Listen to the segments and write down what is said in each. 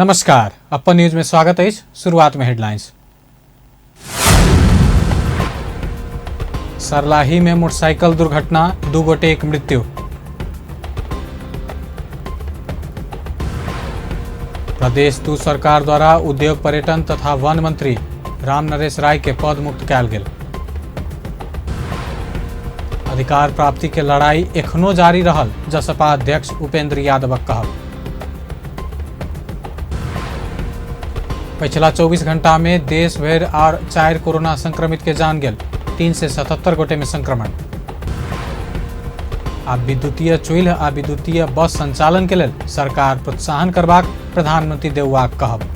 नमस्कार, अपन न्यूज में स्वागत है। शुरुआत में हेडलाइंस। सरलाही में मोटरसाइकिल दुर्घटना, 2 गोटे एक मृत्यु। प्रदेश 2 सरकार द्वारा उद्योग पर्यटन तथा वन मंत्री राम नरेश राय के पद मुक्त कयल गेल। अधिकार प्राप्ति के लड़ाई एखनो जारी रहल, जसपा अध्यक्ष उपेंद्र यादवक कहब। पिछला 24 घंटा में देश भर और 4 कोरोना संक्रमित के जान गेल, 377 गोटे में संक्रमण। आ विद्युतीय चूल्ह आ विद्युतीय बस संचालन के लेल सरकार प्रोत्साहन करबाक प्रधानमंत्री देउवाक कहब।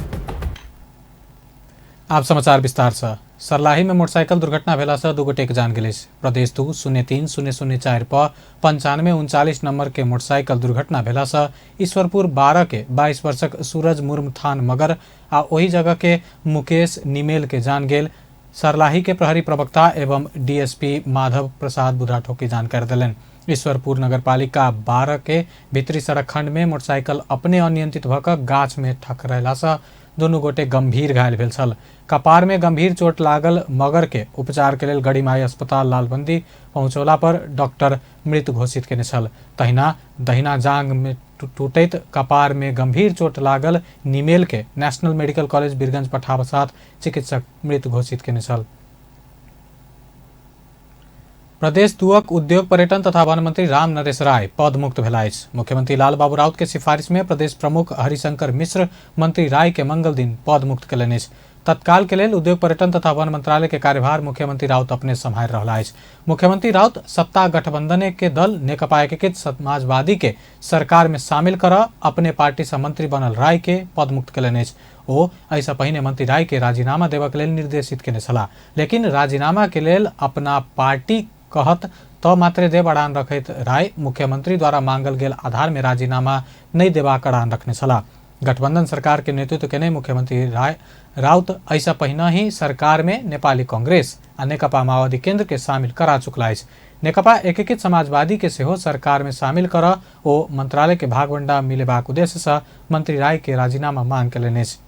आप समाचार विस्तार से। सरलाही में मोटरसाइकिल दुर्घटना भेला से 2 गोटे के जान गेल। प्रदेश 2 03 004 पर 9539 नंबर के मोटरसाइकिल दुर्घटना भेला से ईश्वरपुर 12 के 22 वर्षक सूरज मुर्म थान मगर आ ओही जगह के मुकेश निमेल के जान गेल। सरलाही के प्रहरी प्रवक्ता एवं डीएसपी माधव प्रसाद बुधाठोकी जानकारी दिलन। ईश्वरपुर नगरपालिका 12 के भीतरी सड़क खंड में मोटरसाइकिल अपने अनियंत्रित भऽ कऽ गाछ में ठकरेला से दुनू गोटे गंभीर घायल भेल छल। कपार में गंभीर चोट लागल मगर के उपचार के लेल गढ़ीमाई अस्पताल लालबंदी पहुँचौला पर डॉक्टर मृत घोषित केने छल। तहिना दहिना जांग में टूटैत कपार में गंभीर चोट लागल निमेल के नेशनल मेडिकल कॉलेज बीरगंज पठाब साथ चिकित्सक मृत घोषित केने छल। प्रदेश 2 उद्योग पर्यटन तथा वन मंत्री राम नरेश राय पद मुक्त भेला अछि। मुख्यमंत्री लाल बाबू राउत के सिफारिश में प्रदेश प्रमुख हरिशंकर मिश्र मंत्री राय के मंगल दिन पद मुक्त कयलनि अछि। तत्काल के लेल उद्योग पर्यटन तथा वन मंत्रालय के कार्यभार मुख्यमंत्री राउत अपने सम्हारि रहला अछि। मुख्यमंत्री राउत सत्ता गठबंधन के दल नेकपा एकीकृत समाजवादी के सरकार में शामिल कर अपने पार्टी से मंत्री बनल राय के पद मुक्त कयलनि अछि। ओ एहिसँ पहिने मंत्री राय के राजीनामा देबऽ लेल निर्देशित केने छलाह, लेकिन राजीनामा के लेल अपना पार्टी कहत त मात्रे देव अड़ान रखैत राय मुख्यमंत्री द्वारा मांगल गेल आधार में राजीनामा नहि देबाक अड़ान रखने छलाह। गठबंधन सरकार के नेतृत्व केने मुख्यमंत्री राउत एहिसँ पहिने ही सरकार में नेपाली कांग्रेस आ नेकपा माओवादी केंद्र के शामिल करा चुकला अछि। नेकपा एकीकृत समाजवादी के सेहो सरकार में शामिल कर ओ मंत्रालय के भागवंडा मिलेबाक उद्देश्य से मंत्री राय के राजीनामा मांग केलनि अछि।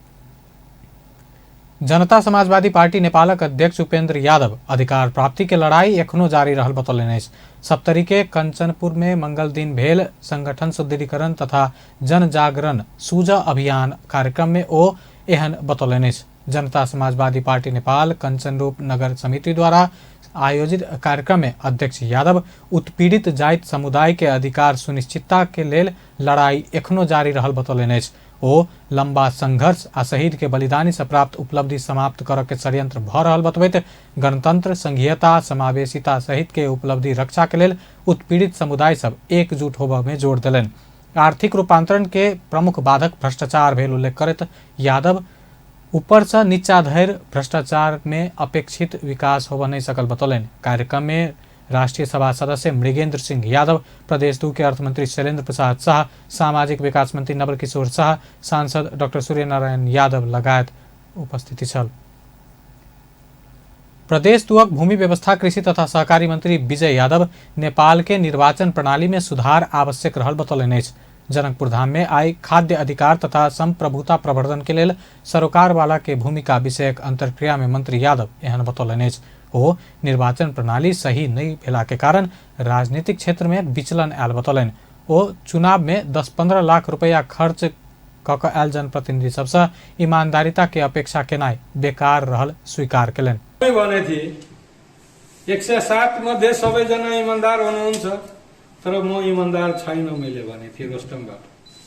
जनता समाजवादी पार्टी नेपालक अध्यक्ष उपेंद्र यादव अधिकार प्राप्ति के लड़ाई एखनो जारी रहल बतौलनि अछि। सप्तरी के कंचनपुर में मंगल दिन भेल संगठन सुदृढ़ीकरण तथा जन जागरण सूजा अभियान कार्यक्रम में ओ एहन बतौलनि अछि। जनता समाजवादी पार्टी नेपाल कंचनरूप नगर समिति द्वारा आयोजित कार्यक्रम में अध्यक्ष यादव उत्पीड़ित जाति समुदाय के अधिकार सुनिश्चितता के लेल लड़ाई एखनो जारी रहल बतौलनि अछि। ओ लंबा संघर्ष आ शहीद के बलिदानी से प्राप्त उपलब्धि समाप्त करऽ के षड्यंत्र भऽ रहल बतबैत गणतंत्र, संघीयता, समावेशिता सहित के उपलब्धि रक्षा के लेल उत्पीड़ित समुदाय सब एकजुट होबऽ में जोर देलनि। आर्थिक रूपांतरण के प्रमुख बाधक भ्रष्टाचार भेल उल्लेख करैत यादव ऊपर से नीचा धरि भ्रष्टाचार में अपेक्षित विकास होबऽ नहीं सकल बतौलनि। कार्यक्रम में राष्ट्रीय सभा सदस्य मृगेंद्र सिंह यादव, प्रदेश 2 के अर्थमंत्री शैलेंद्र प्रसाद शाह, सामाजिक विकास मंत्री नवल किशोर शाह, सांसद डॉक्टर सूर्यनारायण यादव लगायत उपस्थिति छल। प्रदेश 2 भूमि व्यवस्था कृषि तथा सहकारी मंत्री विजय यादव नेपाल के निर्वाचन प्रणाली में सुधार आवश्यक रहल बतौलनि अछि। जनकपुर धाम में आई खाद्य अधिकार तथा संप्रभुता प्रवर्धन के लेल सरोकारवाला के भूमिका विषयक अंतर्क्रिया में मंत्री यादव एहन बतौलनि अछि। ओ निर्वाचन प्रणाली सही नहीं भेला के कारण राजनीतिक क्षेत्र में विचलन आयल बतौलनि। ओ चुनाव में 10-15 लाख रुपया खर्च कऽ कऽ आयल जनप्रतिनिधि सबसँ ईमानदारिता के अपेक्षा केनाइ बेकार रहल स्वीकार केलनि। भने थिए 107 मध्ये सबैजना इमान्दार हुनुहुन्छ, तर म इमान्दार छैन मैले भने थिएँ रोस्टमबाट।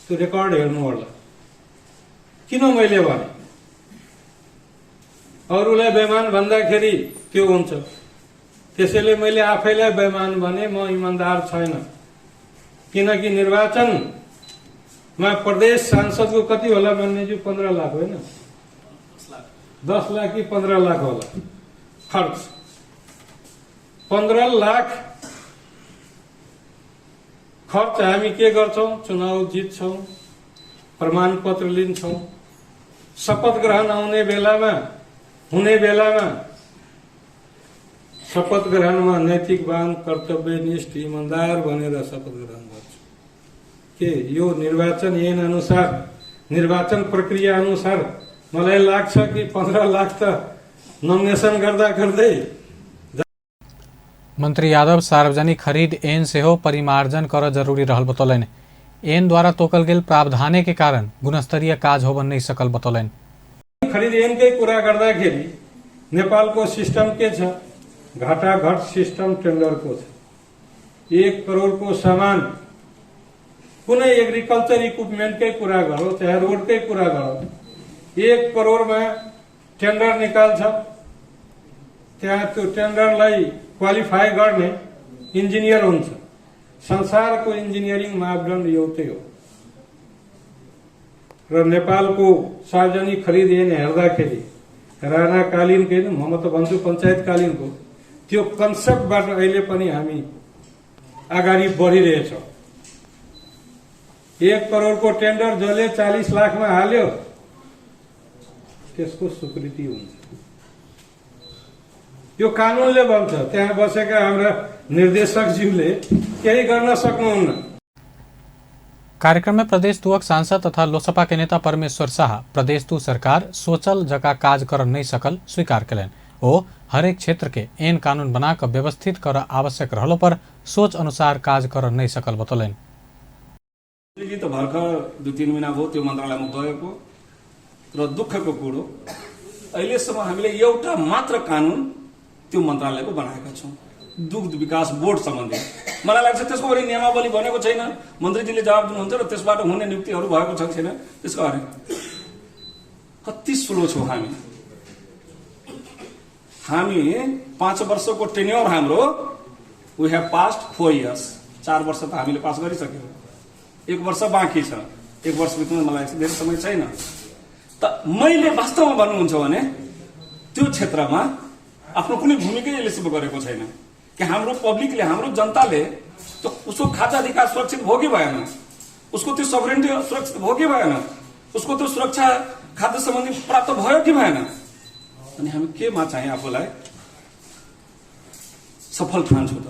त्यो रेकर्ड हेर्नु होला। किन मैले भने? अरूलाई बेमान भन्दाखेरि त्यो हुन्छ, त्यसैले मैले आफैलाई बेमान भने म इमान्दार छैन। किनकि निर्वाचनमा प्रदेश सांसदको कति होला मान्यज्यू? 15 लाख होइन, 10 लाख कि 15 लाख होला खर्च। 15 लाख खर्च हामी के गर्छौं? चुनाव जित्छौं, प्रमाणपत्र लिन्छौं, शपथ ग्रहण आउने बेलामा हुने बेलामा शपथ ग्रहणमा नैतिकवान, कर्तव्यनिष्ठ, इमान्दार भनेर शपथ ग्रहण गर्छौं। के यो निर्वाचन ऐन अनुसार निर्वाचन प्रक्रिया अनुसार मलाई लाग्छ कि 15 लाख त नोमिनेसन गर्दा गर्दै। मंत्री यादव सार्वजनिक खरीद ऐन सेहो परिमार्जन कर जरूरी रहल बतौलनि। ऐन द्वारा तोकल गेल प्रावधाने के कारण गुणस्तरीय काज होबऽ नहि सकल बतौलनि। खरिद ऐनकै कुरा गर्दाखेरि नेपालको सिस्टम के छ? घाटाघट सिस्टम टेन्डरको छ। 1 करोडको सामान, कुनै एग्रिकल्चर इक्विपमेन्टकै कुरा गरौँ चाहे रोडकै कुरा गरौँ, 1 करोडमा टेन्डर निकाल्छ, त्यहाँ त्यो टेन्डरलाई क्वालिफाई गर्ने इन्जिनियर हुन्छ। संसारको इन्जिनियरिङ मापदण्ड एउटै हो र नेपालको सार्वजनिक खरिद ऐन हेर्दाखेरि राणाकालीनकै, म त भन्छु पञ्चायतकालीनको त्यो कन्सेप्टबाट अहिले पनि हामी अगाडि बढिरहेछौँ। 1 करोडको टेन्डर जसले 40 लाखमा हाल्यो त्यसको स्वीकृति हुन्छ। यो कानुनले भन्छ। त्यहाँ बसेका हाम्रा निर्देशकज्यूले केही गर्न सक्नुहुन्न। कार्यक्रम में प्रदेश दुअक सांसद तथा लोसपा के नेता परमेश्वर शाह प्रदेश दू सरकार सोचल जका काज कर नहीं सकल स्वीकार कयलनि। ओ हरेक क्षेत्र के ऐन कानून बना कऽ व्यवस्थित कर आवश्यक रहलो पर सोच अनुसार काज कर नहीं सकल बतौलनि। त भर्खर 2-3 महिना भयो त्यो मन्त्रालयमा गएको र दुःखको कुरो अहिलेसम्म हामीले एउटा मात्र कानुन त्यो मन्त्रालयको बनाएका छौँ, दुग्ध विकास बोर्ड सम्बन्धी। मलाई लाग्छ त्यसको पनि नियमावली बनेको छैन। मन्त्रीजीले जवाब दिनुहुन्छ र त्यसबाट हुने नियुक्तिहरू भएको छ छैन त्यसको बारेमा। कति स्लो छौँ हामी। हामी 5 वर्षको टेन्योर हाम्रो, we have passed 4 years, 4 वर्ष त हामीले पास गरिसक्यौँ, 1 वर्ष बाँकी छ। 1 वर्षभित्रमा मलाई लाग्छ धेरै समय छैन। त मैले वास्तवमा भन्नुहुन्छ भने त्यो क्षेत्रमा आफ्नो कुनै भूमिकै अहिलेसम्म गरेको छैन कि हाम्रो पब्लिकले, हाम्रो जनताले त्यो उसको खाद्य अधिकार सुरक्षित भयो कि भएन, उसको त्यो सभरेन्टी सुरक्षित भयो कि भएन, उसको त्यो सुरक्षा खाद्य सम्बन्धी प्राप्त भयो कि भएन। अनि हामी केमा चाहिँ आफूलाई सफल ठान्छौँ त?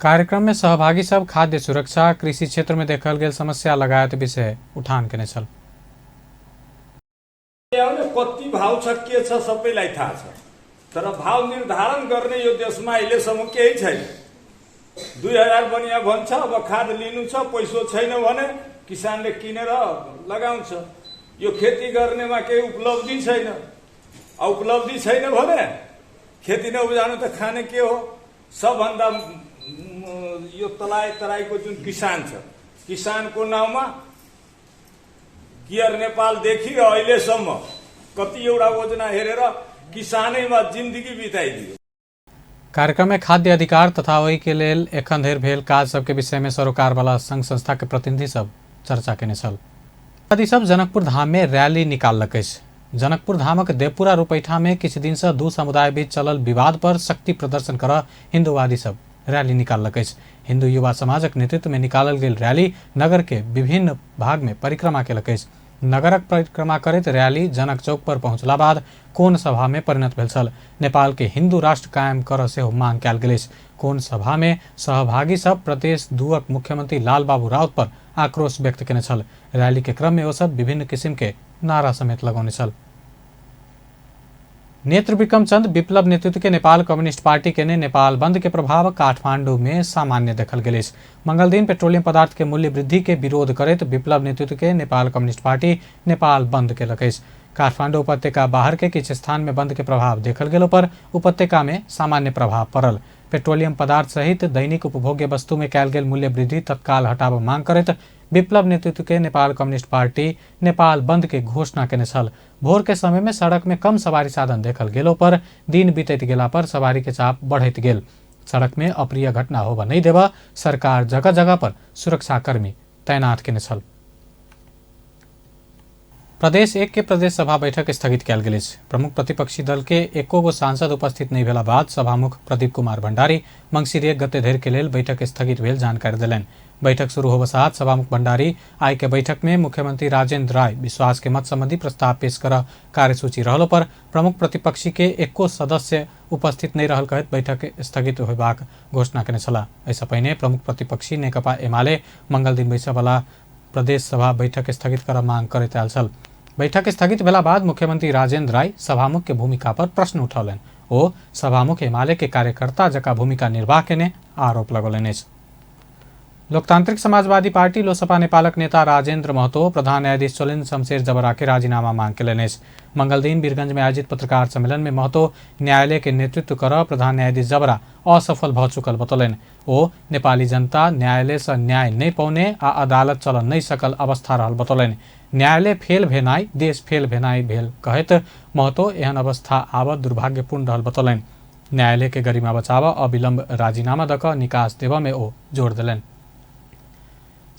कार्यक्रम में सहभागी सब खाद्य सुरक्षा, कृषि क्षेत्र में देखल गेल समस्या लगायत विषय उठान केने छल। कति भाव छ के छ सबैलाई थाहा छ, तर भाव निर्धारण गर्ने यो देशमा अहिलेसम्म केही छैन। 2000 बनिया भन्छ, अब खाद लिनु छ, पैसो छैन भने किसानले किनेर लगाउँछ। यो खेती गर्नेमा केही उपलब्धि छैन। उपलब्धि छैन भने खेती नउब्जाउनु त खाने के हो? सबभन्दा यो तराई तराईको जुन किसान छ, किसानको नाउँमा केयर नेपालदेखि र अहिलेसम्म कतिवटा योजना हेरेर किसानैमा जिन्दगी बिताइदियो। कार्यक्रम में खाद्य अधिकार तथा ओहि के लेल एखन धरि भेल काज सबके विषय में सरोकार वाला संघ संस्था के प्रतिनिधि सब चर्चा केने छल। सब जनकपुर धाम में रैली निकाललक अछि। जनकपुर धामक देवपुरा रुपैठा में किछु दिन से दू समुदाय बीच चलल विवाद पर शक्ति प्रदर्शन कर हिंदूवादी सब रैली निकाललक अछि। हिंदू युवा समाजक नेतृत्व में निकालल गेल रैली नगर के विभिन्न भाग में परिक्रमा केलक अछि। नगरक परिक्रमा करैत रैली जनक चौक पर पहुँचला बाद कोन सभा में परिणत भेल छल। नेपाल के हिंदू राष्ट्र कायम कर सेहो मांग कयल गेल अछि। कोन सभा में सहभागी सब प्रदेश दुअक मुख्यमंत्री लालबाबू राउत पर आक्रोश व्यक्त केने छल। रैली के क्रम में ओ सब विभिन्न किसिम के नारा समेत लगौने छल। नेत्र विक्रम चंद विप्लव नेतृत्व के नेपाल कम्युनिस्ट पार्टी के ने नेपाल बंद के प्रभाव काठमांडू में सामान्य देखल गेल अछि। मंगल दिन पेट्रोलियम पदार्थ के मूल्य वृद्धि के विरोध करैत विप्लव नेतृत्व के नेपाल कम्युनिस्ट पार्टी नेपाल बंद केलक अछि। काठमांडू उपत्यका बाहर के किछु स्थान में बंद के प्रभाव देखल गेलो पर उपत्यका में सामान्य प्रभाव पड़ल। पेट्रोलियम पदार्थ सहित दैनिक उपभोग्य वस्तु में कयल गेल मूल्य वृद्धि तत्काल हटाबऽ मांग करैत विप्लव नेतृत्व के नेपाल कम्युनिस्ट पार्टी नेपाल बंद के घोषणा केने छल। भोर के समय में सड़क में कम सवारी साधन देखल गेलो पर दिन बीतैत गेला पर सवारी के चाप बढ़ैत गेल। सड़क में अप्रिय घटना होबऽ नहीं देबऽ सरकार जगह जगह पर सुरक्षाकर्मी तैनात केने छल। प्रदेश 1 के प्रदेश सभा बैठक स्थगित कयल गेल अछि। प्रमुख प्रतिपक्षी दल के एको गो सांसद उपस्थित नहि भेला बाद सभामुख प्रदीप कुमार भंडारी मंगसिर 1 गते धरि के लेल बैठक स्थगित भेल जानकारी देलनि। बैठक शुरू होबऽ साथ सभामुख भंडारी आइ के बैठक में मुख्यमंत्री राजेंद्र राय विश्वास के मत संबंधी प्रस्ताव पेश कर कार्यसूची रहलो पर प्रमुख प्रतिपक्षी के एको सदस्य उपस्थित नहि रहल कहैत बैठक स्थगित होयबाक घोषणा केने छलाह। एहिसँ पहिने प्रमुख प्रतिपक्षी नेकपा एमाले मंगल दिन बैसयवला प्रदेश सभा बैठक स्थगित कर मांग करैत आयल छल। बैठक स्थगित भेला बाद मुख्यमंत्री राजेंद्र राय सभामुख के भूमिका पर प्रश्न उठौलनि। ओ सभामुख एमाले के कार्यकर्ता जकाँ भूमिका निर्वाह केने आरोप लगौलनि अछि। लोकतांत्रिक समाजवादी पार्टी लोसपा नेपालक नेता राजेंद्र महतो प्रधान न्यायाधीश चोलेन्द्र शमशेर जबरा के राजीनामा मांग केलनि अछि। मंगल दिन वीरगंज में आयोजित पत्रकार सम्मेलन में महतो न्यायालय के नेतृत्व कर प्रधान न्यायाधीश जबरा असफल भऽ चुकल बतौलनि। ओ नेपाली जनता न्यायालय से न्याय नहि पौने आ अदालत चल नहि सकल अवस्था रहल बतौलनि। न्यायालय फेल भेनाइ देश फेल भेनाइ भेल कहैत महतो एहन अवस्था आब दुर्भाग्यपूर्ण रहल बतौलनि। न्यायालय के गरिमा बचाव अविलंब राजीनामा दऽ कऽ निकास देबऽ में ओ जोर देलनि।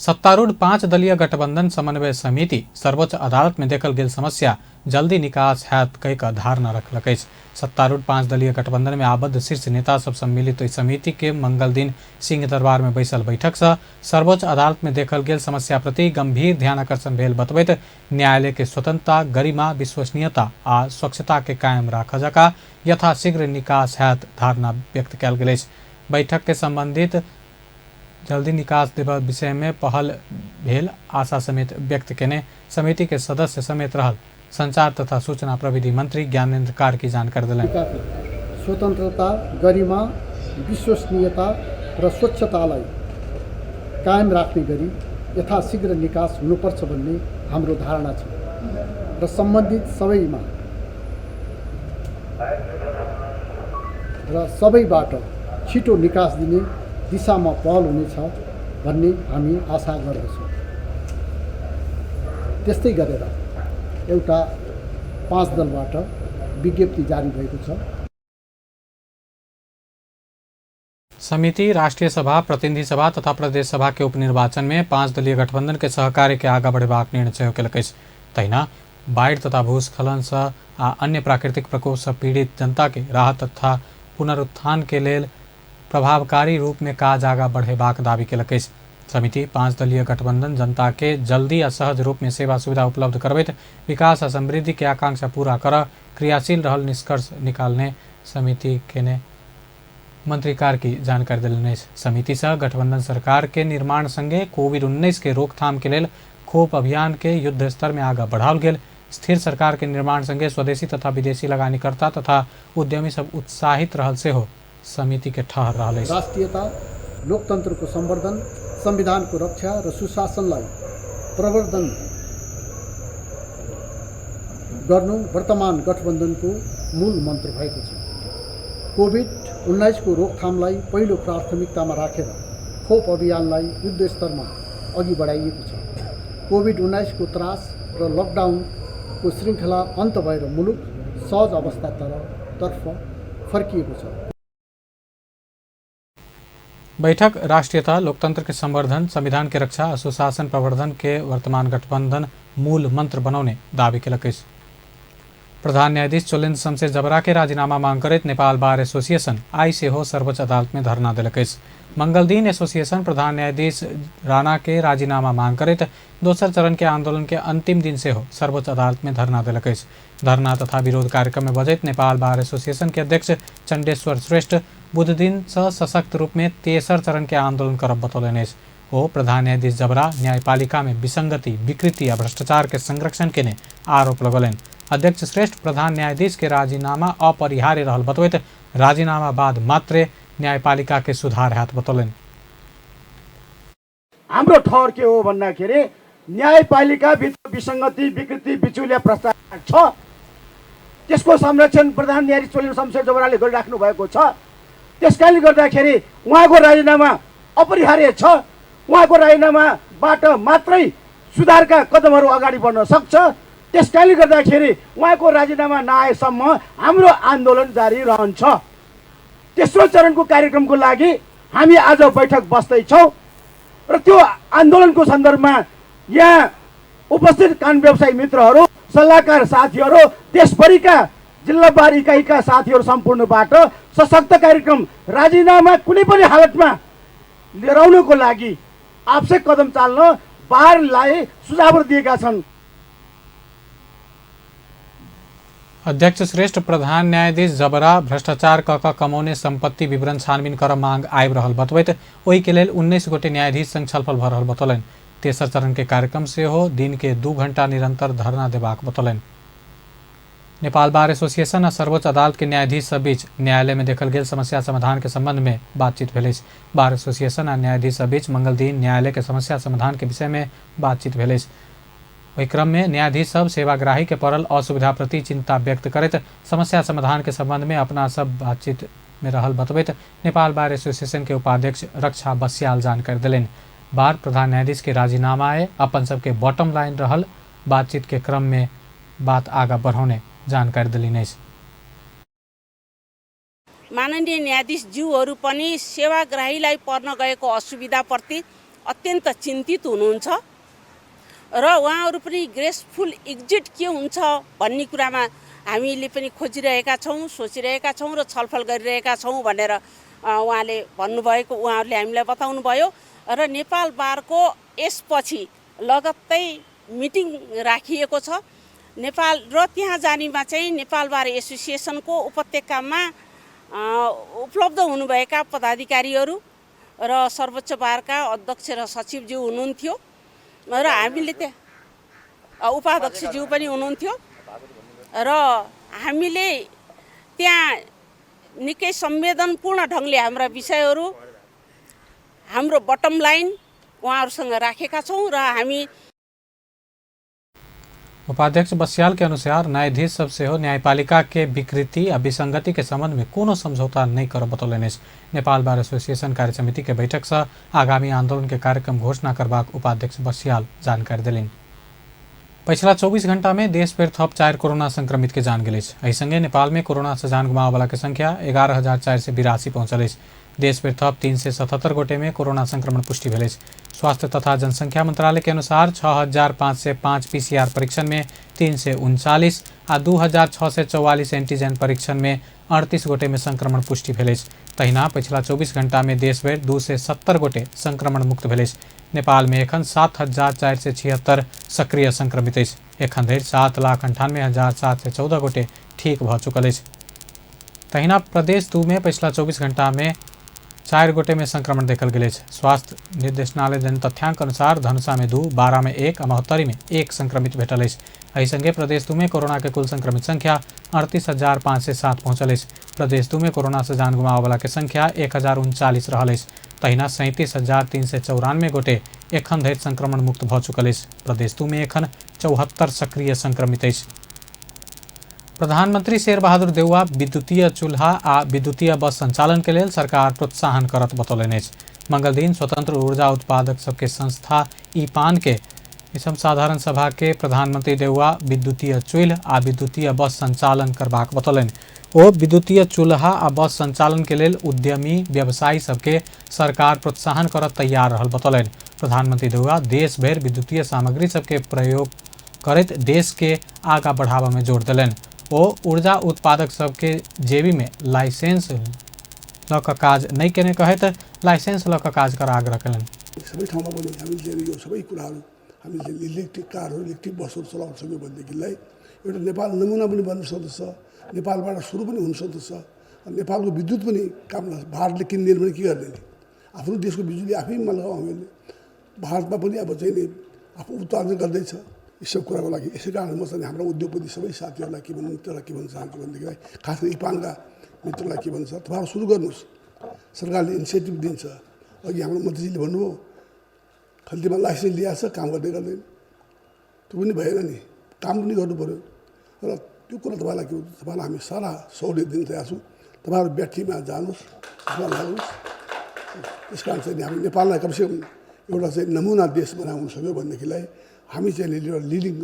सत्तारूढ़ 5 दलीय गठबंधन समन्वय समिति सर्वोच्च अदालत में देखल गेल समस्या जल्दी निकास हैत कहि कऽ धारणा रखलक अछि। सत्तारूढ़ 5 दलीय गठबंधन में आबद्ध शीर्ष नेता सब सम्मिलित ओहि समिति के मंगल दिन सिंह दरबार में बैसल बैठक से सर्वोच्च अदालत में देखल गेल समस्या प्रति गंभीर ध्यान आकर्षण भेल बतबैत न्यायालय के स्वतंत्रता, गरिमा, विश्वसनीयता आ स्वच्छता के कायम राखऽ जकाँ यथाशीघ्र निकास हैत धारणा व्यक्त कयल गेल अछि। बैठक के संबंधित जल्दी निकास देबऽ विषय में पहल भेल आशा समेत व्यक्त केने समिति के सदस्य समेत रहल संचार तथा सूचना प्रविधि मंत्री ज्ञानेन्द्र कार्की जानकारी देलनि। स्वतन्त्रता, गरिमा, विश्वसनीयता र स्वच्छतालाई कायम राख्ने गरी यथाशीघ्र निकास हुनुपर्छ भन्ने हाम्रो धारणा छ र सम्बन्धित सबैमा र सबैबाट छिटो निकास दिने दिशामा पहल हुनेछ भन्ने हामी आशा गर्दछौँ। त्यस्तै गरेर एउटा 5 दलबाट विज्ञप्ति जारी भएको छ। समिति राष्ट्रिय सभा, प्रतिनिधि सभा तथा प्रदेश सभा के उपनिर्वाचन में 5 दलीय गठबंधन के सहकार्य के आगा बढ़ेबाक निर्णय सेहो केलक अछि। तहिना बाढ़ि तथा भूस्खलन सँ आ अन्य प्राकृतिक प्रकोप सँ पीड़ित जनता के राहत तथा पुनरुत्थान के लेल प्रभावकारी रूप में काज आगा बढ़ेबाक दावी केलक अछि। समिति 5 दलीय गठबंधन जनता के जल्दी आ सहज रूप में सेवा सुविधा उपलब्ध करबैत विकास आ समृद्धि के आकांक्षा पूरा कर क्रियाशील रहल निष्कर्ष निकालने समिति केने मंत्री कार्की जानकारी देलनि अछि। समिति सँ गठबंधन सरकार के निर्माण संगे कोविड-19 के रोकथाम के लेल खोप अभियान के युद्ध स्तर में आगा बढ़ाओल गेल। स्थिर सरकार के निर्माण संगे स्वदेशी तथा विदेशी लगानीकर्ता तथा उद्यमी सब उत्साहित रहल सेहो समिति के ठहर रहल अछि। राष्ट्रियता, लोकतन्त्रको संवर्धन, संविधानको रक्षा र सुशासनलाई प्रवर्धन गर्नु वर्तमान गठबन्धनको मूल मन्त्र भएको छ। कोभिड-19 को रोकथामलाई पहिलो प्राथमिकतामा राखेर खोप अभियानलाई युद्ध स्तरमा अघि बढाइएको छ। कोभिड-19 को त्रास र लकडाउनको श्रृङ्खला अन्त भएर मुलुक सहज अवस्थातर्फ फर्किएको छ। बैठक राष्ट्रियता, लोकतंत्र के संवर्धन, संविधान के रक्षा आ सुशासन प्रवर्धन के वर्तमान गठबंधन मूल मंत्र बनौने दावी केलक अछि। प्रधान न्यायाधीश चोलेन्द्र शमशेर जबरा के राजीनामा मांग करैत नेपाल बार एसोसिएशन आइ सेहो सर्वोच्च अदालत में धरना देलक अछि। मंगल दिन एसोसिएशन प्रधान न्यायाधीश राणा के राजीनामा मांग करैत दोसर चरण के आंदोलन के अंतिम दिन सेहो सर्वोच्च अदालत में धरना देलक अछि। धरना तथा विरोध कार्यक्रम में बजैत नेपाल बार एसोसिएशन के अध्यक्ष चंडेश्वर श्रेष्ठ बुध दिन से सशक्त रूप में तेसर चरण के आंदोलन करब बतौलनि अछि। ओ प्रधान न्यायाधीश जबरा न्यायपालिका में विसंगति, विकृति आ भ्रष्टाचार के संरक्षण केने आरोप लगौलनि। अध्यक्ष श्रेष्ठ प्रधान न्यायाधीश के राजीनामा अपरिहार्य रहल बतबैत राजीनामा बाद मात्रे न्यायपालिका के सुधार हैत बतौलनि। हाम्रो ठहर के हो भन्दाखेरि न्यायपालिका भित्र विसंगति, विकृति, बिचौलिया, भ्रष्टाचार छ, त्यसको संरक्षण प्रधान न्यायाधीश चोलेन्द्र शमशेर जबराले गरिराख्नु भएको छ। त्यसकारणले गर्दाखेरि उहाँको राजीनामा अपरिहार्य छ। उहाँको राजीनामाबाट मात्रै सुधारका कदमहरू अगाडि बढ्न सक्छ। त्यसकारणले गर्दाखेरि उहाँको राजीनामा नआएसम्म हाम्रो आन्दोलन जारी रहन्छ। तेस्रो चरणको कार्यक्रमको लागि हामी आज बैठक बस्दैछौँ र त्यो आन्दोलनको सन्दर्भमा यहाँ उपस्थित कानुन व्यवसायी मित्रहरू, सल्लाहकार साथीहरू, देशभरिका जिल्ला बार इकाइका साथीहरू सम्पूर्णबाट सशक्त कार्यक्रम राजीनामा कुनै पनि हालतमा लिएर आउनको लागि आवश्यक कदम चाल्न बारलाई सुझावहरू दिएका छन्। अध्यक्ष श्रेष्ठ प्रधान न्यायाधीश जबरा भ्रष्टाचार क कमौने संपत्ति विवरण छानबिन कर मांग आबि रहल बतबैत ओहि के लेल 19 गोटे न्यायाधीश संग छलफल भऽ रहल बतौलनि। तेसर चरण के कार्यक्रम सेहो दिन के 2 घंटा निरंतर धरना देबाक बतौलनि। नेपाल बार एसोसिएशन आ सर्वोच्च अदालत के न्यायाधीश सब बीच न्यायालय में देखल गेल समस्या समाधान के संबंध में बातचीत भेल अछि। बार एसोसिएशन आ न्यायाधीश सब बीच मंगल दिन न्यायालय के समस्या समाधान के विषय में बातचीत भेल अछि। ओहि क्रम में न्यायाधीश सब सेवाग्राही के पड़ल असुविधा प्रति चिंता व्यक्त करैत समस्या समाधान के संबंध में अपना सब बातचीत में रहल बतबैत नेपाल बार एसोसिएशन के उपाध्यक्ष रक्षा बस्याल जानकारी देलनि। बार प्रधान न्यायाधीश के राजीनामा अपन सबके बॉटम लाइन रहल बातचीत के क्रम में बात आगा बढ़ौने जानकारी देलनि अछि। माननीय न्यायाधीशज्यूहरू पनि सेवाग्राहीलाई पर्न गएको असुविधाप्रति अत्यन्त चिन्तित हुनुहुन्छ र उहाँहरू पनि ग्रेसफुल एक्जिट के हुन्छ भन्ने कुरामा हामीले पनि खोजिरहेका छौँ, सोचिरहेका छौँ र छलफल गरिरहेका छौँ भनेर उहाँले भन्नुभएको उहाँहरूले हामीलाई बताउनु भयो। र नेपाल बारको यसपछि लगत्तै मिटिङ राखिएको छ नेपाल र त्यहाँ जानेमा चाहिँ नेपाल बार एसोसिएसनको उपत्यकामा उपलब्ध हुनुभएका पदाधिकारीहरू र सर्वोच्च बारका अध्यक्ष र सचिवज्यू हुनुहुन्थ्यो र हामीले त्यहाँ उपाध्यक्षज्यू पनि हुनुहुन्थ्यो र हामीले त्यहाँ निकै संवेदनपूर्ण ढङ्गले हाम्रा विषयहरू, हाम्रो बटम लाइन उहाँहरूसँग राखेका छौँ र हामी उपाध्यक्ष बस्याल के अनुसार न्यायाधीश सब सेहो न्यायपालिका के विकृति आ विसंगति के संबंध में कोनो समझौता नहीं कर बतौलनि अछि। नेपाल बार एसोसिएशन कार्यसमिति के बैठक से आगामी आंदोलन के कार्यक्रम घोषणा करबाक उपाध्यक्ष बस्याल जानकारी देलनि। पछिला 24 घंटा में देश भरि थप 4 कोरोना संक्रमित के जान गेल अछि। एहि संगे नेपाल में कोरोना से जान गुमाबय के संख्या 11,482 पहुंचल अछि। देश भरि थप 377 गोटे में कोरोना संक्रमण पुष्टि भेल अछि। स्वास्थ्य तथा जनसंख्या मंत्रालय के अनुसार 6,505 पीसीआर परीक्षण में 339 आ 2,644 एंटीजन परीक्षण में 38 गोटे में संक्रमण पुष्टि भेल अछि। तहिना पछिला 24 घंटा में देश भरि 270 गोटे संक्रमण मुक्त भेल अछि। नेपाल में एखन 7,476 सक्रिय संक्रमित अछि। एखन धरि 7,98,714 गोटे ठीक भऽ चुकल अछि। तहिना प्रदेश 2 में पछिला 24 घंटा में 4 गोटे में संक्रमण देखल गेल अछि। स्वास्थ्य निर्देशनालय देने तथ्यांक अनुसार धनुषा में 2, बारा में 1 आ महोत्तरी में 1 संक्रमित भेटल अछि। एहि संगे प्रदेश 2 में कोरोना के कुल संक्रमित संख्या 38,507 पहुंचल अछि। प्रदेश 2 में कोरोना से जान गुमाबय के संख्या 1,039 रहल अछि। तहिना 37,394 गोटे एखन धरि संक्रमण मुक्त भऽ चुकल अछि। प्रदेश 2 में एखन 74 सक्रिय संक्रमित अछि। प्रधानमंत्री शेरबहादुर देउवा विद्युतीय चूल्हा आ विद्युतीय बस संचालन के लेल सरकार प्रोत्साहन करत बतौलनि अछि। मंगलदिन स्वतंत्र ऊर्जा उत्पादक सबके संस्था ईपान के साधारण सभा के प्रधानमंत्री देउवा विद्युतीय चूल्हा आ विद्युतीय बस संचालन करबाक बतौलनि। ओ विद्युतीय चूल्हा आ बस संचालन के लेल उद्यमी व्यवसायी सबके सरकार प्रोत्साहन करत तैयार रहल बतौलनि। प्रधानमंत्री देउवा देश भरि विद्युतीय सामग्री सबके प्रयोग करैत देश के आगा बढ़ावा में जोर देलनि। ओ ऊर्जा उत्पादक सबके जेबी में लाइसेंस लऽ कऽ काज नहि केने कहैत लाइसेंस लऽ कऽ काज कर आग्रह केलनि। सबै ठाउँमा पनि हामीले चाहिँ यो सबै कुराहरू हामीले चाहिँ इलेक्ट्रिक कारहरू, इलेक्ट्रिक बसहरू चलाउन सक्यो भनेदेखिलाई एउटा नेपाल नमुना पनि बन्न सक्दछ, नेपालबाट सुरु पनि हुन सक्दछ। नेपालको विद्युत पनि काम लाग्छ, भारतले किन्दैन भने के गर्ने? आफ्नो देशको बिजुली आफैमा लगाउँ हामीले। भारतमा पनि अब चाहिँ आफू उत्पादन गर्दैछ। यी सब कुराको लागि यसै कारण म चाहिँ हाम्रो उद्योगपति सबै साथीहरूलाई के भन्नु, मित्रलाई के भन्न चाहन्छु भनेदेखिलाई खास गरी इपानका मित्रलाई के भन्छ, तपाईँहरू सुरु गर्नुहोस्, सरकारले इन्सेन्टिभ दिन्छ। अघि हाम्रो मन्त्रीजीले भन्नुभयो खल्तीमा लाइसेन्स ल्याएको छ, काम गर्दै गर्दैन, त्यो पनि भएन नि, काम पनि गर्नु पऱ्यो। र त्यो कुरा तपाईँलाई के भन्छ, तपाईँलाई हामी सारा सहुलियत दिन तयार छौँ। तपाईँहरू ब्याट्रीमा जानुहोस्, त्यसमा लाग्नुहोस्। त्यस कारण चाहिँ हामी नेपाललाई कमसेकम एउटा चाहिँ नमुना देश बनाउन सक्यो भनेदेखिलाई हामी चाहिँ एउटा लिडिङ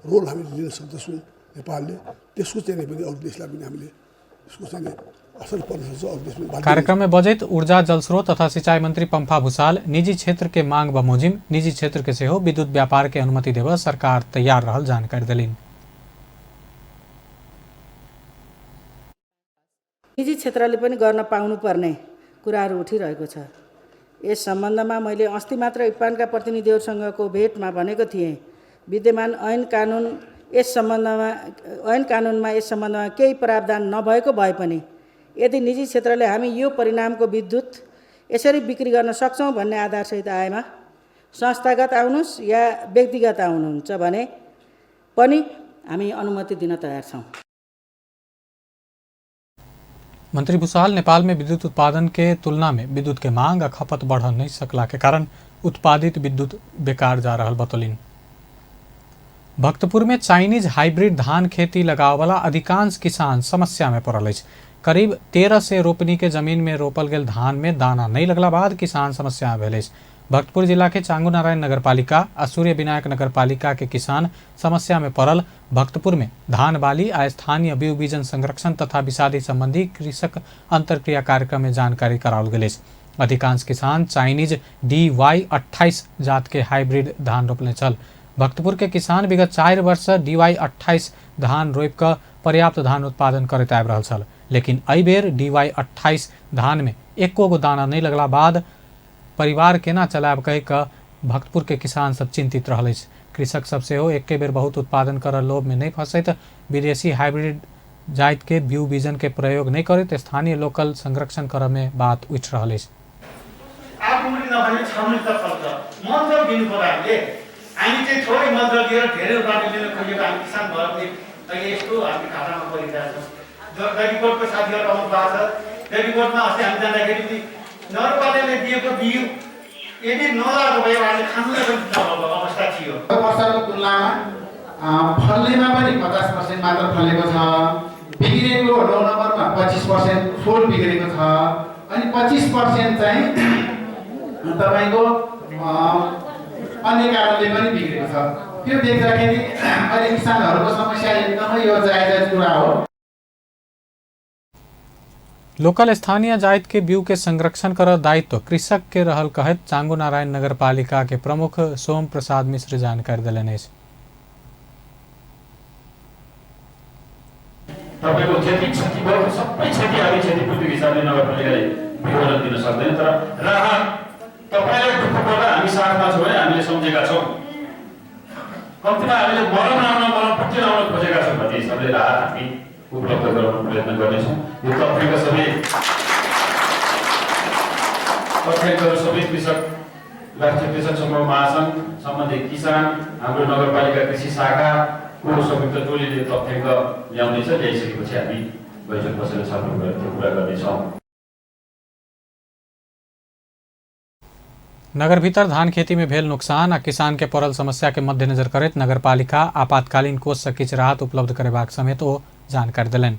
रोल हामीले लिन सक्दछौँ नेपालले। त्यसको चाहिँ पनि अरू देशलाई पनि हामीले यसको चाहिँ असर पर्न सक्छ, अरू देशमा बाध्य। कार्यक्रम में बजैत ऊर्जा जलस्रोत तथा सिंचाई मंत्री पंफा भूषाल निजी क्षेत्र के मांग बमोजिम निजी क्षेत्र के सेहो विद्युत व्यापार के अनुमति देव सरकार तैयार रहल जानकारी देलनि। निजी क्षेत्रले पनि गर्न पाउनुपर्ने कुराहरू उठिरहेको छ। यस सम्बन्धमा मैले अस्ति मात्र इपानका प्रतिनिधिहरूसँगको भेटमा भनेको थिएँ, विद्यमान ऐन कानुन यस सम्बन्धमा ऐन कानुनमा यस सम्बन्धमा केही प्रावधान नभएको भए पनि यदि निजी क्षेत्रले हामी यो परिणामको विद्युत यसरी बिक्री गर्न सक्छौँ भन्ने आधारसहित आएमा संस्थागत आउनुहोस् या व्यक्तिगत आउनुहुन्छ भने पनि हामी अनुमति दिन तयार छौँ। मंत्री भूषाल नेपाल में विद्युत उत्पादन के तुलना में विद्युत के मांग आ खपत बढ़ नहीं सकला के कारण उत्पादित विद्युत बेकार जा रहा बतौलिन। भक्तपुर में चाइनीज हाइब्रिड धान खेती लगावला अधिकांश किसान समस्या में पड़ल अछि। करीब 1300 रोपनी के जमीन में रोपल गेल धान में दाना नहीं लगला बाद किसान समस्या भेल अछि। भक्तपुर जिला के चांगुनारायण नगरपालिका आ सूर्य विनायक नगरपालिका के किसान समस्या में पड़ल। भक्तपुर में धान बाली आ स्थानीय बीउ बीजन संरक्षण तथा विषादी संबंधी कृषक अंतरक्रिया कार्यक्रम में जानकारी कराओल गेल अछि। अधिकांश किसान चाइनीज DY 28 जात के हाइब्रिड धान रोपने छल। भक्तपुर के किसान विगत 4 वर्ष DY 28 धान रोपि कऽ पर्याप्त धान उत्पादन करैत आबि रहल छल, लेकिन एहि बेर DY 28 धान में एको गो दाना नहीं लगला बाद परिवार केना चलायब कहि कऽ भक्तपुर के किसान सब चिंतित रहल अछि। कृषक सब सेहो एके बेर बहुत उत्पादन करऽ लोभ में नहीं फंसैत विदेशी हाइब्रिड जाति के बीउ बीजन के प्रयोग नहीं करैत स्थानीय लोकल संरक्षण करऽ में बात उठि रहल अछि। 8 मुठी नभने 6 मुठी त फल्छ। मलजल दिनु पर्यो हामीले। हामी चाहिँ थोरै मलजल दिएर धेरै उत्पादन लिन खोजेको हामी किसान भएर पनि अहिले यस्तो हामी घाटामा परिरहेका छौँ। गरीबकोटको साथीहरू आउनु भएको छ। गरीबकोटमा अस्ति हामी जाँदाखेरि पनि नगरपालिकाले दिएको बिउ यदि नलाएको भए उहाँले खानुलाई पनि नभएको अवस्था थियो। वर्षको तुलनामा फल्नेमा पनि 50% मात्र फलेको छ। बिग्रेको 9 नम्बरमा 25% फुल बिग्रेको छ अनि 25% चाहिँ तपाईँको अन्य कारणले पनि बिग्रेको छ। त्यो देख्दाखेरि अहिले किसानहरूको समस्या एकदमै यो जायज कुरा हो। लोकल स्थानीय जाति के बीउ के संरक्षण कर दायित्व कृषक के रहल कहैत चांगुनारायण नगरपालिका के प्रमुख सोम प्रसाद मिश्र जानकारी देलनि अछि। तपाईको जति क्षति भयो सबै क्षति हामी क्षतिपूर्तिको हिसाबले नगरपालिकाले विवरण दिन सक्दैन, तर राहत तपाईलाई दुःख पर्दा हामी साथमा छौँ भने हामीले सम्झेका छौँ। कम्तीमा हामीले मरम लाउन मरमपट्टि लाउन खोजेका छौँ भन्ने हिसाबले राहत हामी उपलब्ध गराउन प्रयत्न गर्नेछौँ। यो तथ्याङ्क सबै तथ्याङ्कहरू सबै कृषक राष्ट्रिय कृषक समूह महासङ्घ सम्बन्धित किसान हाम्रो नगरपालिका कृषि शाखाको संयुक्त टोलीले तथ्याङ्क ल्याउनेछ। ल्याइसकेपछि हामी बैठक बसेर छलफल गरेर त्यो कुरा गर्नेछौँ। नगरभित्र धान खेती में भेल नुकसान आ किसान के पड़ल समस्या के मद्देनजर करैत नगरपालिका आपातकालीन कोष से किछु राहत उपलब्ध करेबाक समेत ओ जानकारी देलनि।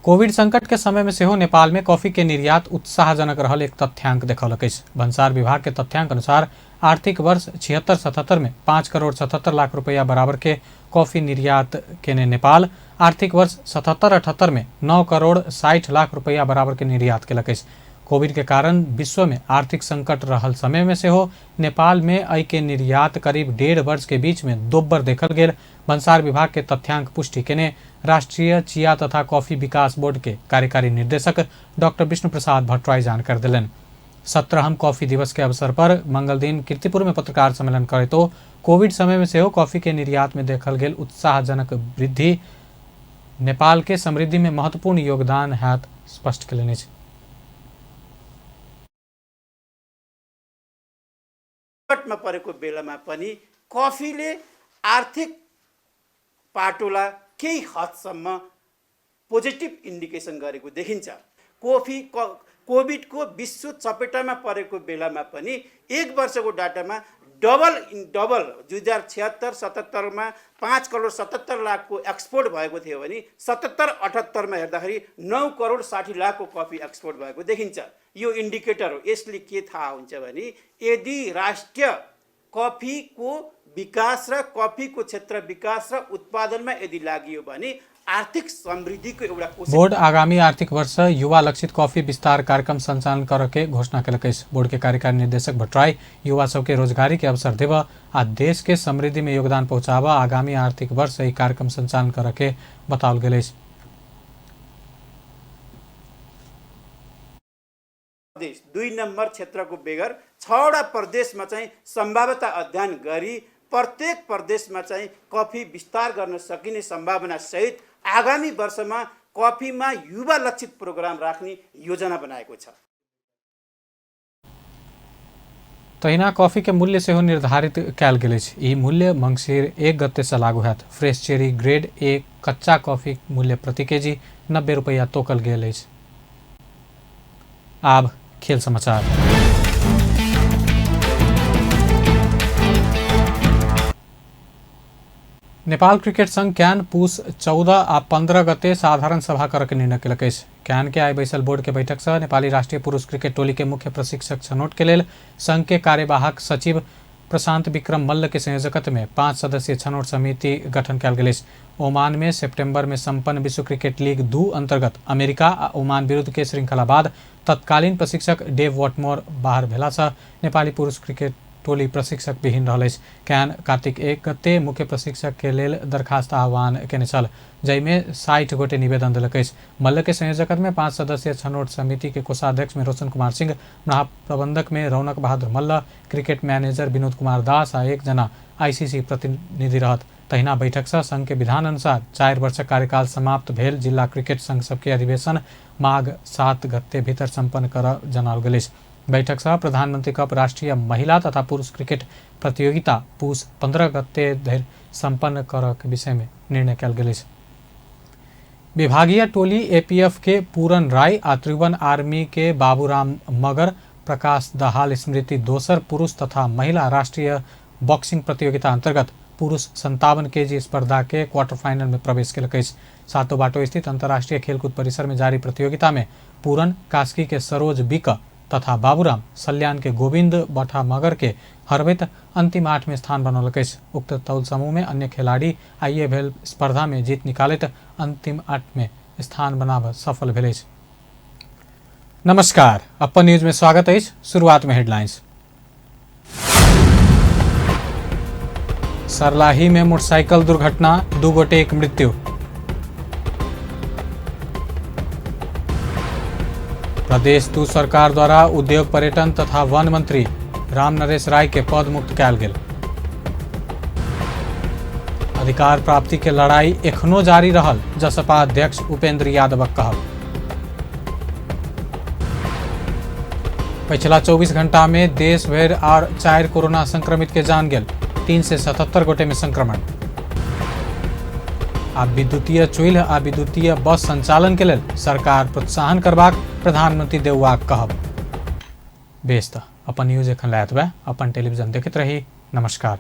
कोविड संकट के समय में सेहो नेपाल में कॉफी के निर्यात उत्साहजनक रहल एक तथ्यांक देखौलक अछि। भन्सार विभाग के तथ्यांक अनुसार आर्थिक वर्ष 76-77 में 5 करोड़ 77 लाख रुपया बराबर के कॉफी निर्यात केने नेपाल आर्थिक वर्ष 77-78 में 9 करोड़ 60 लाख रुपया बराबर के निर्यात केलक अछि। कोविड के कारण विश्व में आर्थिक संकट रहल समय में सेहो नेपाल में एहि के निर्यात करीब 1.5 वर्ष के बीच में दोब्बर देखल गेल भन्सार विभाग के तथ्यांक पुष्टि केने राष्ट्रीय चिया तथा कॉफी विकास बोर्ड के कार्यकारी निर्देशक डॉक्टर विष्णु प्रसाद भट्टराई जानकारी देलनि। 17हम कॉफी दिवस के अवसर पर मंगल दिन कीर्तिपुर में पत्रकार सम्मेलन करैतो कोविड समय में सेहो कॉफी के निर्यात में देखल गेल उत्साहजनक वृद्धि नेपाल के समृद्धि में महत्वपूर्ण योगदान हैत स्पष्ट केलनि अछि। संकटमा परेको बेलामा पनि कफीले आर्थिक पाटोलाई केही हदसम्म पोजिटिभ इन्डिकेसन गरेको देखिन्छ। कफी कोभिडको विश्व चपेटामा परेको बेलामा पनि एक वर्षको डाटामा डबल डबल 2076-77 मा 5 करोड 77 लाखको एक्सपोर्ट भएको थियो भने 77-78 मा हेर्दाखेरि 9 करोड 60 लाखको कफी एक्सपोर्ट भएको देखिन्छ। यो इन्डिकेटर हो। यसले के थाहा हुन्छ भने यदि राष्ट्रिय कफीको विकास र कफीको क्षेत्र विकास र उत्पादनमा यदि लागियो भने आर्थिक समृद्धिको एउटा कोष। बोर्ड आगामी आर्थिक वर्ष युवा लक्षित कॉफी विस्तार कार्यक्रम संचालन करके घोषणा केलक अछि। बोर्ड के कार्यकारी निर्देशक भट्टराई युवा सबके रोजगारी के अवसर देव आ देश के समृद्धि में योगदान पहुंचावा आगामी आर्थिक वर्ष ई कार्यक्रम संचालन करके बताओल गेल अछि। प्रदेश 2 नम्बर क्षेत्रको बेगर 6वटा प्रदेशमा चाहिँ सम्भाव्यता अध्ययन गरी प्रत्येक प्रदेशमा चाहिँ कफी विस्तार गर्न सकिने सम्भावना सहित आगामी वर्षमा कफीमा युवा लक्षित प्रोग्राम राख्ने योजना बनाएको छ। तहिना कॉफी के मूल्य सेहो निर्धारित कयल गेल अछि। ई मूल्य मंगसिर 1 गते से लागू हैत। फ्रेश चेरी ग्रेड ए कच्चा कॉफी मूल्य प्रति केजी 90 रुपैया तोकल गेल अछि। आब खेल समाचार। नेपाल क्रिकेट संघ can पुस 14 आ 15 गते साधारण सभा करके निर्णय केलक अछि। Can के आइ बैसल बोर्ड के बैठक से नेपाली राष्ट्रीय पुरुष क्रिकेट टोली के मुख्य प्रशिक्षक छनौट के लेल संघ के कार्यवाहक सचिव प्रशांत विक्रम मल्ल के संयोजकत्व में 5 सदस्यीय छनौट समिति गठन कयल गेल अछि। ओमान में सितंबर में संपन्न विश्व क्रिकेट लीग 2 अंतर्गत अमेरिका आ ओमान विरुद्ध के श्रृंखला बाद तत्कालीन प्रशिक्षक डेव वॉटमोर बाहर भेला से नेपाली पुरुष क्रिकेट टोली प्रशिक्षक विहीन रहल अछि। Can कार्तिक 1 गते मुख्य प्रशिक्षक के लेल दरखास्त आह्वान केने छल, जाहिमे 60 गोटे निवेदन देलक अछि। मल्ल के संयोजकत्व में 5 सदस्यीय छनौट समिति के कोषाध्यक्ष में रोशन कुमार सिंह, महाप्रबंधक में रौनक बहादुर मल्ल, क्रिकेट मैनेजर विनोद कुमार दास आ 1 जना आईसीसी प्रतिनिधि रहत। तहिना बैठक से संघ के विधान अनुसार 4 वर्षक कार्यकाल समाप्त भेल जिला क्रिकेट संघ सबके अधिवेशन माघ 7 गते भीतर सम्पन्न कर जनाओल गेल अछि। बैठक सह प्रधानमंत्री कप राष्ट्रीय महिला तथा पुरुष क्रिकेट प्रतियोगिता पुस 15 गते धरि सम्पन्न करक विषय में निर्णय कयल गेल अछि। विभागीय टोली एपीएफ के पूरन राय आ त्रिभुवन आर्मी के बाबूराम मगर प्रकाश दहाल स्मृति दोसर पुरुष तथा महिला राष्ट्रीय बॉक्सिंग प्रतियोगिता अंतर्गत पुरुष 57 केजी स्पर्धा के क्वार्टर फाइनल में प्रवेश केलक अछि। सातो बाटो स्थित अंतर्राष्ट्रीय खेलकूद परिसर में जारी प्रतियोगिता में पूरन कास्की के सरोज बिक तथा बाबूराम सल्यान के गोविंद बठा मगर के हरबैत अंतिम 8 में स्थान बनौलक अछि। उक्त तौल समूह में अन्य खिलाड़ी आइए भेल स्पर्धा में जीत निकालैत अंतिम 8 में स्थान बनाब सफल भेल अछि। नमस्कार, अपन न्यूज में स्वागत अछि। शुरुआत में हेडलाइंस। सरलाही में मोटरसाइकिल दुर्घटना, 2 गोटे एक मृत्यु। प्रदेश 2 सरकार द्वारा उद्योग पर्यटन तथा वन मंत्री राम नरेश राय के पद मुक्त कयल गेल। अधिकार प्राप्ति के लड़ाई एखनो जारी रहल, जसपा अध्यक्ष उपेंद्र यादवक कहब। पिछला 24 घंटा में देश भरि आर 4 कोरोना संक्रमित के जान गेल, 377 गोटे में संक्रमण। आ विद्युतीय चूल्ह आ विद्युतीय बस संचालन के लेल सरकार प्रोत्साहन करबाक प्रधानमंत्री देउवाक कहब। बेस त अपन न्यूज एखन लए एतबे। अपन टेलीविजन देखैत रही। नमस्कार।